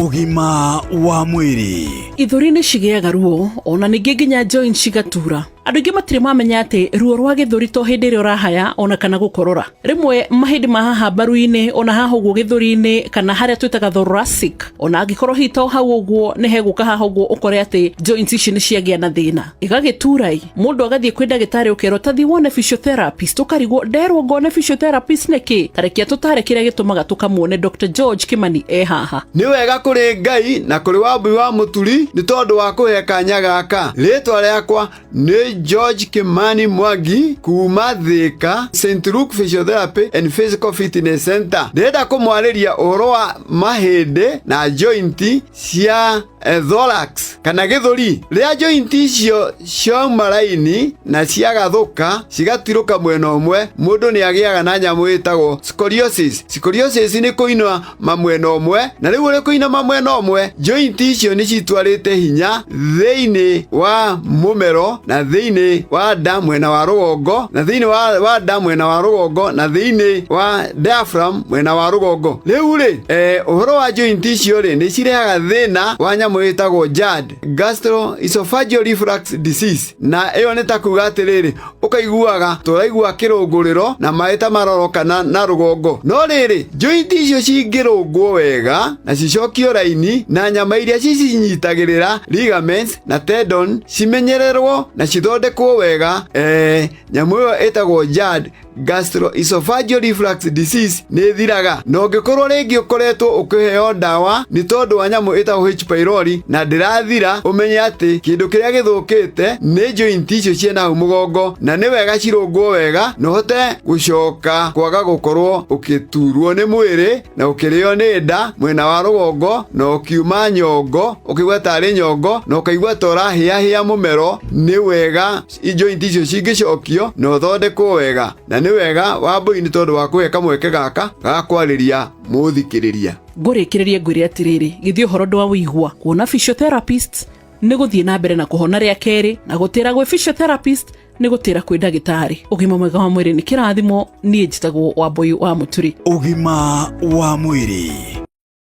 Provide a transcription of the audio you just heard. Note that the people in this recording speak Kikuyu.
Ũgima wa mwĩrĩ. Ithũri nĩ cigĩaga ruo ona ningĩ nginya joints cigatura. Andũ aingĩ matirĩ mamenya atĩ ruo rwa gĩthũri to hĩndĩ ĩrĩa ũrahaya ona kana gũkorora. Rĩmwe mahĩndĩ ma haha mbaru-inĩ ona haha ũguo gĩthũri-inĩ kana harĩa twĩtaga thoracic, ona angĩkorwo hihi to hau ũguo nĩ hegũka haha ũguo ũkore atĩ joints ici nĩ ciagĩa na thĩna, ĩgagĩtura ĩ mũndũ agathiĩ kwĩ ndagĩtarĩ ũkerwo ta thiĩ wone physiotherapist, ũkarigwo nderwo ngone physiotherapist nĩkĩ? Ta reke atũtare kĩrĩa gĩtũmaga tũkamuone Dr. George Kimani e haha. Nĩ wega kũrĩ Ngai na kũrĩ Wambui wa Mũturi nĩ tondũ wa kũhe kanya gaka. Rĩtwa rĩakwa nĩ George Kimani Mwangi kuma Thika, St Luke Physiotherapy and Physical Fitness Center. Ndĩrenda kũmwarĩria ũhoro wa mahĩndĩ na joint cia thorax kana gĩthũri. Rĩrĩa joint icio ciauma raini na ciagathũka cigatirũka mwena ũmwe, mũndũ nĩ agĩaga na nyamũ ĩtagwo scoliosis. Scoliosis nĩ kũinama mwena ũmwe, na rĩu ũrĩ kũinama mwena ũmwe, joint icio nĩ citwarĩte hinya thĩinĩ wa mũmero na thĩinĩ wa nda mwena wa rũgongo na thĩinĩ wa nda mwena wa rũgongo na thĩinĩ wa diaphragm mwena wa rũgongo. Rĩu rĩ, ũhoro wa joint icio rĩ, nĩ cirehaga thĩna wa nyamũ ĩtagwo GERD, gastroesophageal reflux disease, na ĩyo nĩ ta kuga atĩrĩrĩ, ũkaiguaga tũraigua kĩrũngũrĩro na maĩ ta maroroka na rũgongo. No rĩrĩ, joint icio cingĩrũngwo wega na cicokio raini na nyama iria cicinyitagĩrĩra ligaments na tendon cimenyererwo na cithondekwo wega, nyamũ ĩyo ĩtagwo GERD, gastroesophageal reflux disease, nĩ ĩthiraga. Na ũngĩkorwo rĩngĩ ũkoretwo ũkĩheo ndawa nĩ tondũ wa nyamũ ĩtagwo H pylori na ndĩrathira, ũmenye atĩ kĩndũ kĩrĩa gĩthũkĩte nĩ joint icio ciĩna hau mũgongo, na nĩ wega cirũngwo wega na ũhote gũcoka kwaga gũkorwo ũkĩturwo nĩ mwĩrĩ na ũkĩrĩo nĩ nda mwena wa rũgongo na ũkiuma nyongo, ũkĩigua tarĩ nyongo na ũkaigua ta ũrahĩahĩa mũmero. Nĩ wega joint icio cingĩcokio na ũthondekwo wega, na nĩ wega Wambui nĩ tondũ wa kũhe kamweke gaka ga kwarĩria mũthikĩrĩria. Ngũrĩkĩrĩrie ngwĩre atĩrĩrĩ, gĩthiĩ ũhoro ndwawĩigua, kuona physiotherapist nĩ gũthiĩ na mbere na kũhona rĩa kerĩ, na gũtĩra gwĩ physiotherapist nĩ gũtĩra kwĩ ndagĩtarĩ. Ũgima mwega wa mwĩrĩ nĩ kĩrathimo. Niĩ njĩtagwo Wambui wa Mũturi. Ũgima wa mwĩrĩ.